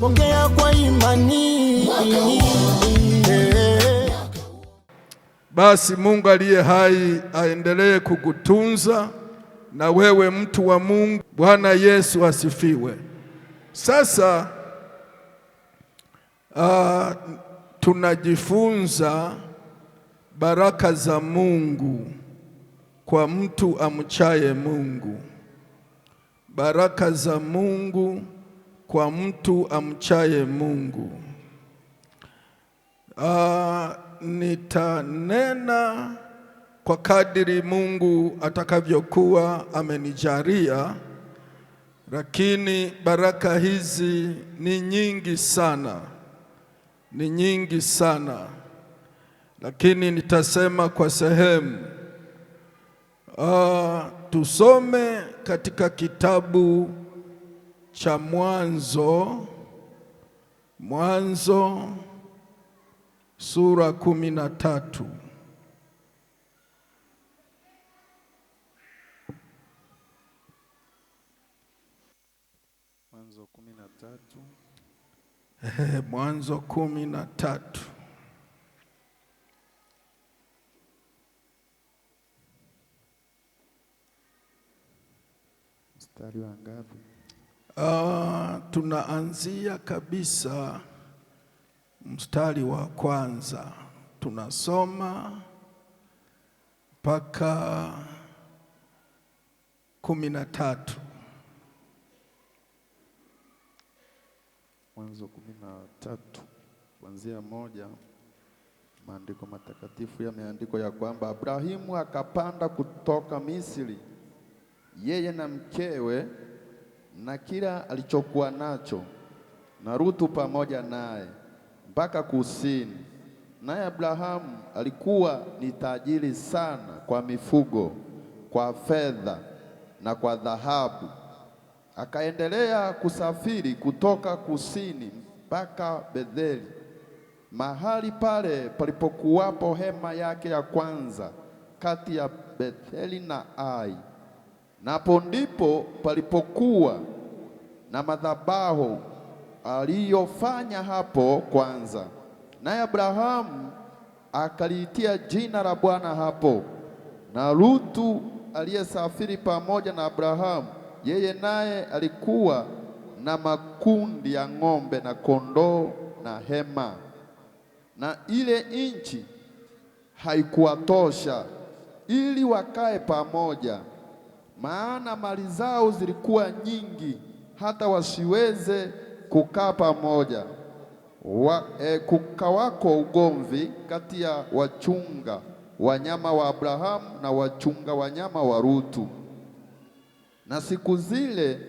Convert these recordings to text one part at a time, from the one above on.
Pokea kwa imani. Basi Mungu aliye hai aendelee kukutunza na wewe mtu wa Mungu. Bwana Yesu asifiwe. Sasa tunajifunza baraka za Mungu kwa mtu amchaye Mungu. Baraka za Mungu kwa mtu amchaye Mungu. Nitanena kwa kadiri Mungu atakavyokuwa amenijalia, lakini baraka hizi ni nyingi sana, ni nyingi sana, lakini nitasema kwa sehemu. Tusome katika kitabu cha Mwanzo, Mwanzo sura 13. Mwanzo 13. Mwanzo 13. Mstari wa ngapi? Tunaanzia kabisa mstari wa kwanza, tunasoma mpaka 13. Mwanzo 13 kuanzia 1. Maandiko matakatifu yameandikwa ya kwamba Abrahimu akapanda kutoka Misri, yeye na mkewe na kila alichokuwa nacho, na Rutu pamoja naye mpaka kusini. Naye Abrahamu alikuwa ni tajiri sana kwa mifugo, kwa fedha na kwa dhahabu. Akaendelea kusafiri kutoka kusini mpaka Betheli, mahali pale palipokuwapo hema yake ya kwanza, kati ya Betheli na Ai. Napo ndipo palipokuwa na madhabahu aliyofanya hapo kwanza. Naye Abrahamu akaliitia jina la Bwana hapo. Na Lutu aliyesafiri pamoja na Abrahamu, yeye naye alikuwa na makundi ya ng'ombe na kondoo na hema. Na ile nchi haikuwatosha ili wakae pamoja, maana mali zao zilikuwa nyingi hata wasiweze kukaa pamoja. Kukawako ugomvi kati ya wachunga wanyama wa Abrahamu na wachunga wanyama wa Rutu. Na siku zile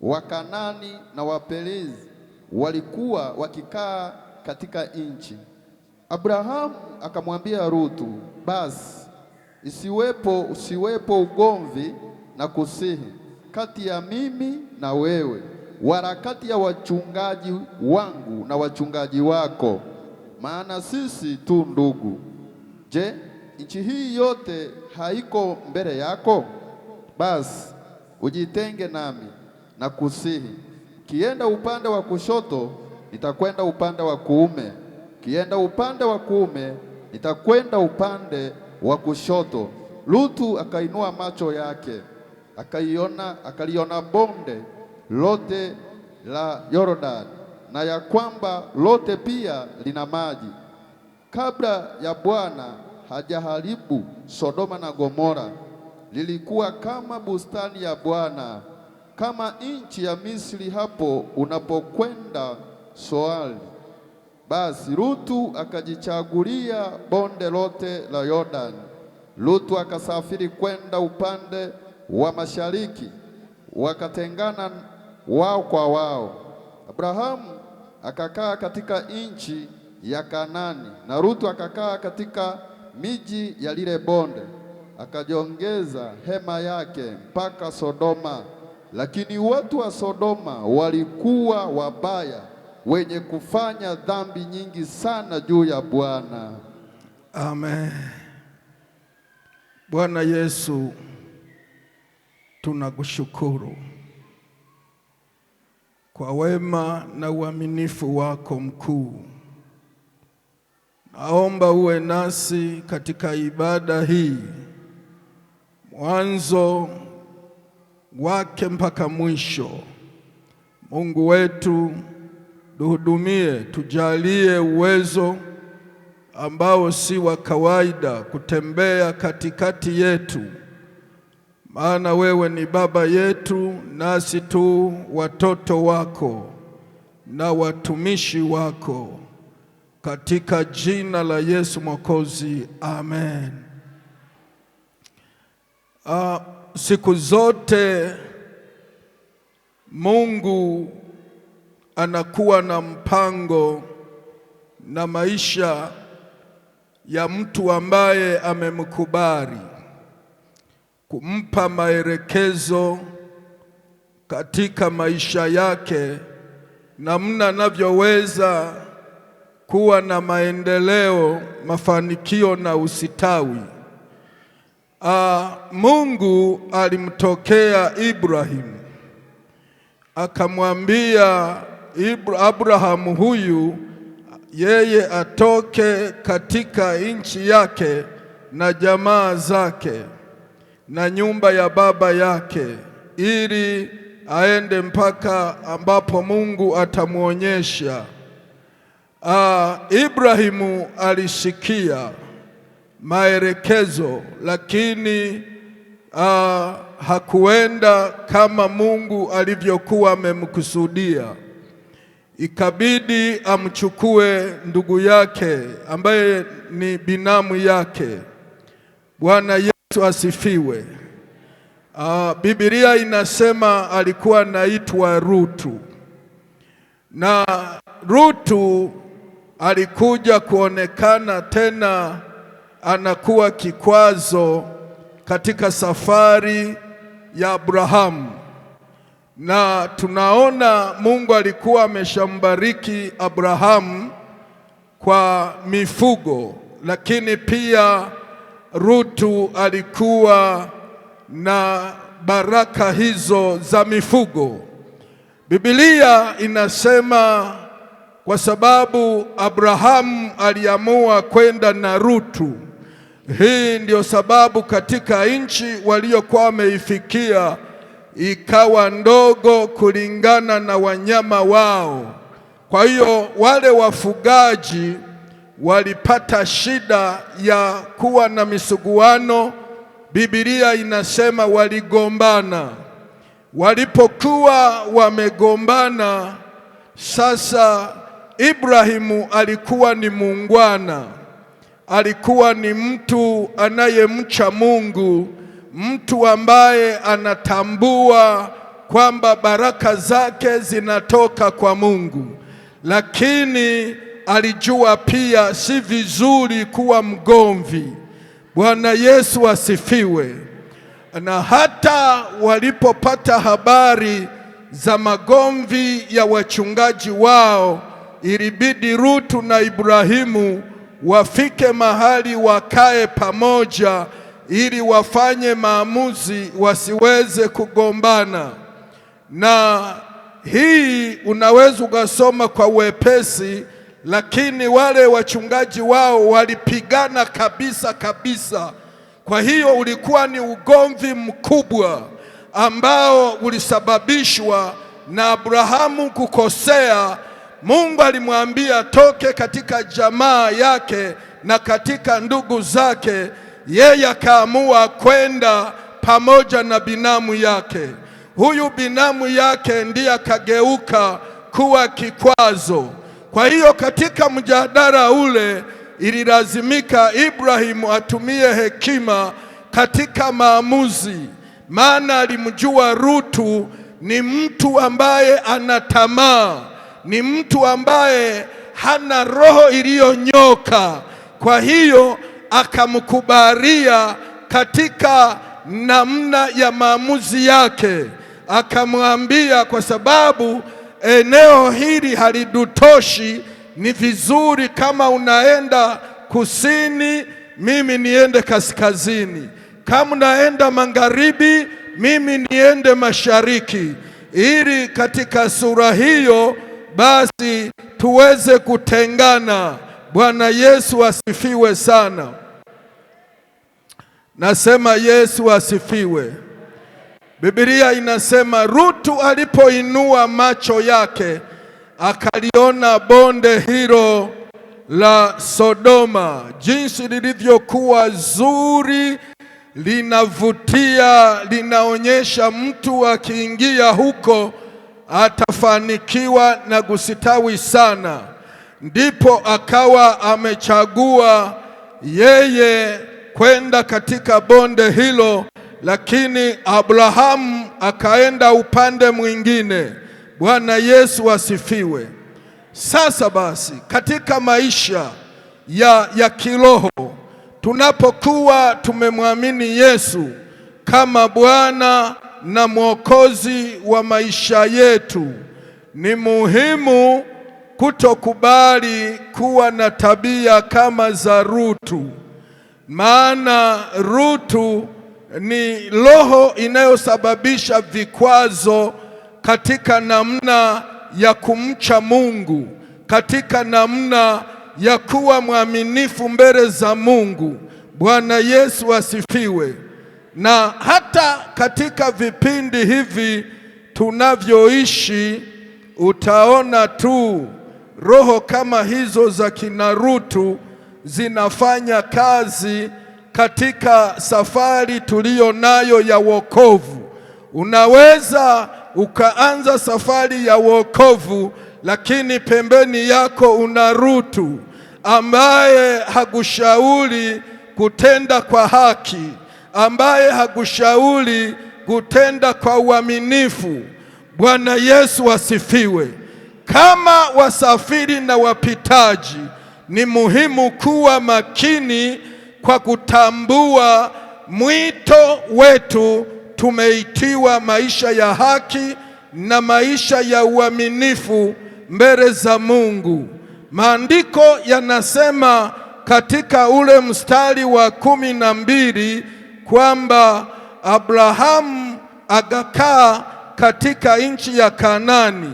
Wakanani na Waperizi walikuwa wakikaa katika nchi. Abrahamu akamwambia Rutu, basi usiwepo ugomvi na kusihi kati ya mimi na wewe, wala kati ya wachungaji wangu na wachungaji wako, maana sisi tu ndugu. Je, nchi hii yote haiko mbele yako? Basi ujitenge nami na kusihi. Kienda upande wa kushoto, nitakwenda upande wa kuume; kienda upande wa kuume, nitakwenda upande wa kushoto. Lutu akainua macho yake akaliona bonde lote la Yordani, na ya kwamba lote pia lina maji. Kabla ya Bwana hajaharibu Sodoma na Gomora, lilikuwa kama bustani ya Bwana, kama nchi ya Misri hapo unapokwenda Soali. Basi Lutu akajichagulia bonde lote la Yordani. Lutu akasafiri kwenda upande wa mashariki, wakatengana wao kwa wao. Abrahamu akakaa katika nchi ya Kanani, na Rutu akakaa katika miji ya lile bonde, akajongeza hema yake mpaka Sodoma. Lakini watu wa Sodoma walikuwa wabaya, wenye kufanya dhambi nyingi sana juu ya Bwana. Amen. Bwana Yesu, tunakushukuru. kwa wema na uaminifu wako mkuu. Naomba uwe nasi katika ibada hii, mwanzo wake mpaka mwisho. Mungu wetu, tuhudumie, tujalie uwezo ambao si wa kawaida kutembea katikati yetu, maana wewe ni Baba yetu, nasi tu watoto wako na watumishi wako, katika jina la Yesu Mwokozi, amen. Siku zote Mungu anakuwa na mpango na maisha ya mtu ambaye amemkubali, kumpa maelekezo katika maisha yake, namna anavyoweza kuwa na maendeleo, mafanikio na usitawi. Mungu alimtokea Ibrahimu akamwambia Abrahamu huyu yeye atoke katika nchi yake na jamaa zake na nyumba ya baba yake, ili aende mpaka ambapo Mungu atamwonyesha. Ibrahimu alisikia maelekezo, lakini hakuenda kama Mungu alivyokuwa amemkusudia. Ikabidi amchukue ndugu yake ambaye ni binamu yake. Bwana Yesu asifiwe. Biblia inasema alikuwa anaitwa Rutu, na Rutu alikuja kuonekana tena anakuwa kikwazo katika safari ya Abrahamu, na tunaona Mungu alikuwa ameshambariki Abrahamu kwa mifugo, lakini pia Rutu alikuwa na baraka hizo za mifugo. Biblia inasema kwa sababu Abrahamu aliamua kwenda na Rutu, hii ndio sababu katika nchi waliokuwa wameifikia ikawa ndogo kulingana na wanyama wao. Kwa hiyo wale wafugaji walipata shida ya kuwa na misuguano. Biblia inasema waligombana. Walipokuwa wamegombana, sasa Ibrahimu alikuwa ni muungwana, alikuwa ni mtu anayemcha Mungu, mtu ambaye anatambua kwamba baraka zake zinatoka kwa Mungu, lakini alijua pia si vizuri kuwa mgomvi. Bwana Yesu asifiwe. Na hata walipopata habari za magomvi ya wachungaji wao, ilibidi Rutu na Ibrahimu wafike mahali wakae pamoja ili wafanye maamuzi wasiweze kugombana. Na hii unaweza ukasoma kwa uwepesi, lakini wale wachungaji wao walipigana kabisa kabisa. Kwa hiyo ulikuwa ni ugomvi mkubwa ambao ulisababishwa na Abrahamu kukosea. Mungu alimwambia toke katika jamaa yake na katika ndugu zake, yeye akaamua kwenda pamoja na binamu yake. Huyu binamu yake ndiye akageuka kuwa kikwazo. Kwa hiyo katika mjadala ule ililazimika Ibrahimu atumie hekima katika maamuzi, maana alimjua Rutu ni mtu ambaye ana tamaa, ni mtu ambaye hana roho iliyonyoka. Kwa hiyo akamkubalia katika namna ya maamuzi yake, akamwambia kwa sababu eneo hili halidutoshi, ni vizuri kama unaenda kusini, mimi niende kaskazini, kama unaenda magharibi, mimi niende mashariki, ili katika sura hiyo basi tuweze kutengana. Bwana Yesu asifiwe sana. Nasema Yesu asifiwe. Biblia inasema Rutu alipoinua macho yake akaliona bonde hilo la Sodoma, jinsi lilivyokuwa zuri, linavutia, linaonyesha mtu akiingia huko atafanikiwa na kusitawi sana. Ndipo akawa amechagua yeye kwenda katika bonde hilo, lakini Abrahamu akaenda upande mwingine. Bwana Yesu asifiwe. Sasa basi, katika maisha ya kiroho tunapokuwa tumemwamini Yesu kama Bwana na Mwokozi wa maisha yetu, ni muhimu kutokubali kuwa na tabia kama za Rutu, maana Rutu ni roho inayosababisha vikwazo katika namna ya kumcha Mungu, katika namna ya kuwa mwaminifu mbele za Mungu. Bwana Yesu asifiwe. Na hata katika vipindi hivi tunavyoishi, utaona tu roho kama hizo za kina Rutu zinafanya kazi katika safari tuliyo nayo ya wokovu. Unaweza ukaanza safari ya wokovu, lakini pembeni yako una Rutu ambaye hakushauri kutenda kwa haki, ambaye hakushauri kutenda kwa uaminifu. Bwana Yesu asifiwe. Kama wasafiri na wapitaji, ni muhimu kuwa makini kwa kutambua mwito wetu. Tumeitiwa maisha ya haki na maisha ya uaminifu mbele za Mungu. Maandiko yanasema katika ule mstari wa 12 kwamba Abrahamu akakaa katika nchi ya Kanaani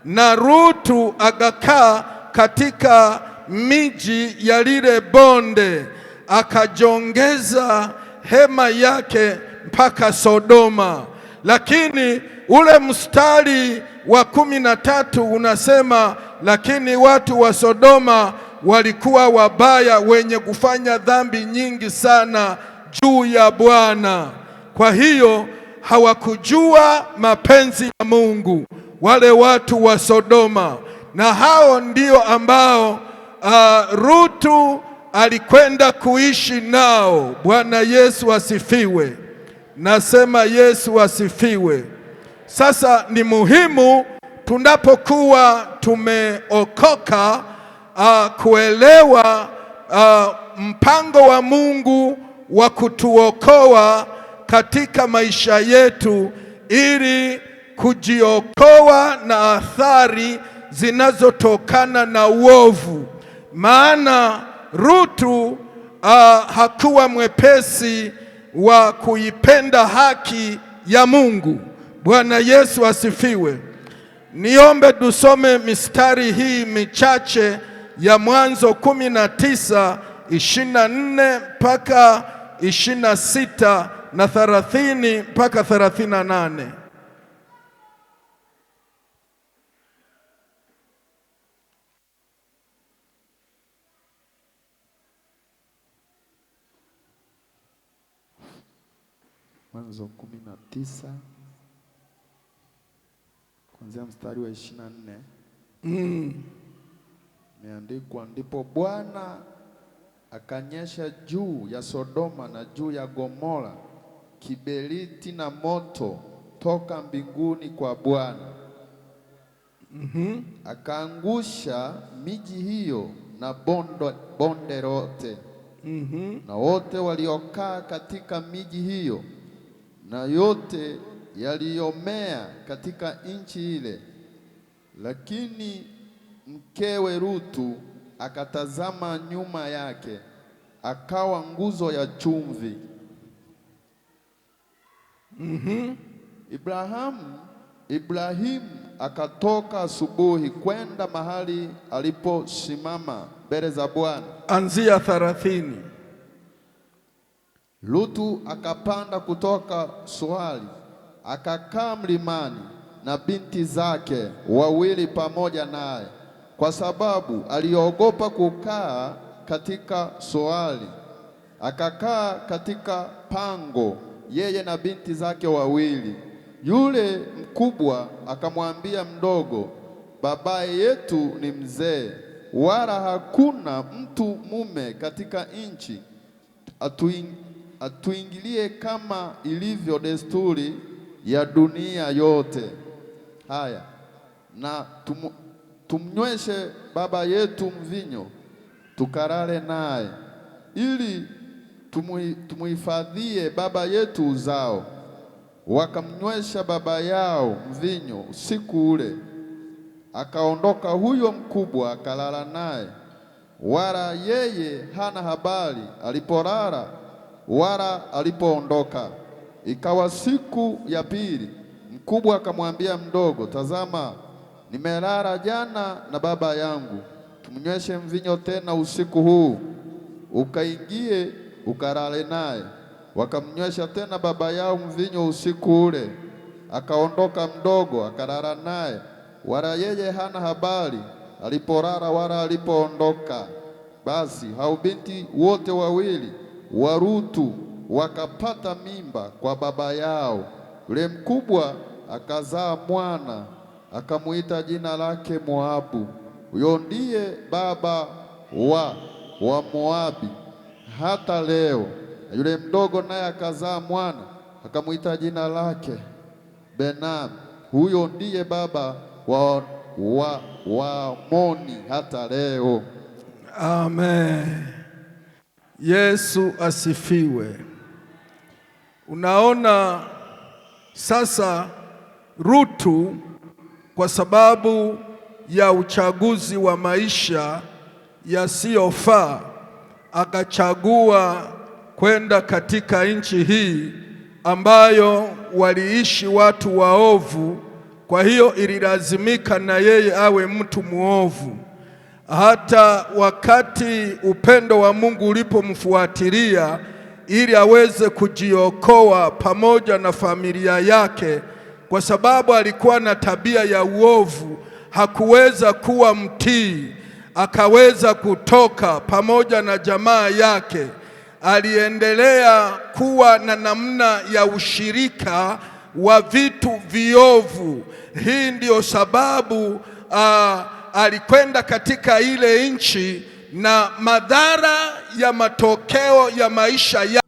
na Rutu akakaa katika miji ya lile bonde, akajongeza hema yake mpaka Sodoma. Lakini ule mstari wa 13 unasema, lakini watu wa Sodoma walikuwa wabaya, wenye kufanya dhambi nyingi sana juu ya Bwana. Kwa hiyo hawakujua mapenzi ya Mungu, wale watu wa Sodoma. Na hao ndio ambao Rutu alikwenda kuishi nao. Bwana Yesu asifiwe. Nasema Yesu asifiwe. Sasa ni muhimu tunapokuwa tumeokoka kuelewa mpango wa Mungu wa kutuokoa katika maisha yetu, ili kujiokoa na athari zinazotokana na uovu. Maana Rutu hakuwa mwepesi wa kuipenda haki ya Mungu. Bwana Yesu asifiwe. Niombe tusome mistari hii michache ya Mwanzo 19 24 mpaka 26 na 30 mpaka 38. Mwanzo 19 kuanzia mstari wa 24. Imeandikwa, ndipo Bwana akanyesha juu ya Sodoma na juu ya Gomora kiberiti na moto toka mbinguni kwa Bwana. Akaangusha miji hiyo na bonde lote, na wote waliokaa katika miji hiyo na yote yaliyomea katika nchi ile. Lakini mkewe Rutu akatazama nyuma yake, akawa nguzo ya chumvi. Ibrahimu akatoka asubuhi kwenda mahali aliposimama mbele za Bwana. Anzia 30. Lutu akapanda kutoka Soari akakaa mlimani na binti zake wawili pamoja naye, kwa sababu aliogopa kukaa katika Soari. Akakaa katika pango, yeye na binti zake wawili. Yule mkubwa akamwambia mdogo, babaye yetu ni mzee, wala hakuna mtu mume katika nchi atuingilie kama ilivyo desturi ya dunia yote. Haya, na tumnyweshe baba yetu mvinyo, tukalale naye, ili tumuhifadhie baba yetu uzao. Wakamnywesha baba yao mvinyo usiku ule. Akaondoka huyo mkubwa akalala naye, wala yeye hana habari alipolala wala alipoondoka. Ikawa siku ya pili, mkubwa akamwambia mdogo, tazama, nimelala jana na baba yangu, tumnyweshe mvinyo tena usiku huu, ukaingie ukalale naye. Wakamnywesha tena baba yao mvinyo usiku ule. Akaondoka mdogo akalala naye, wala yeye hana habari alipolala wala alipoondoka. Basi hao binti wote wawili wa Rutu wakapata mimba kwa baba yao. Yule mkubwa akazaa mwana, akamuita jina lake Moabu. Huyo ndiye baba wa Moabi hata leo. Na yule mdogo naye akazaa mwana, akamuita jina lake Benami. Huyo ndiye baba wa Amoni hata leo. Amen. Yesu asifiwe. Unaona sasa Rutu kwa sababu ya uchaguzi wa maisha yasiyofaa akachagua kwenda katika nchi hii ambayo waliishi watu waovu. Kwa hiyo ililazimika na yeye awe mtu muovu. Hata wakati upendo wa Mungu ulipomfuatilia ili aweze kujiokoa pamoja na familia yake, kwa sababu alikuwa na tabia ya uovu, hakuweza kuwa mtii, akaweza kutoka pamoja na jamaa yake. Aliendelea kuwa na namna ya ushirika wa vitu viovu. Hii ndiyo sababu alikwenda katika ile nchi na madhara ya matokeo ya maisha ya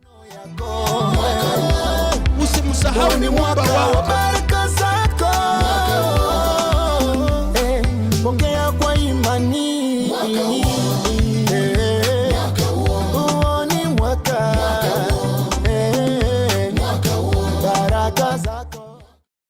Usimsahau Ni Muumba mwaka wako. wa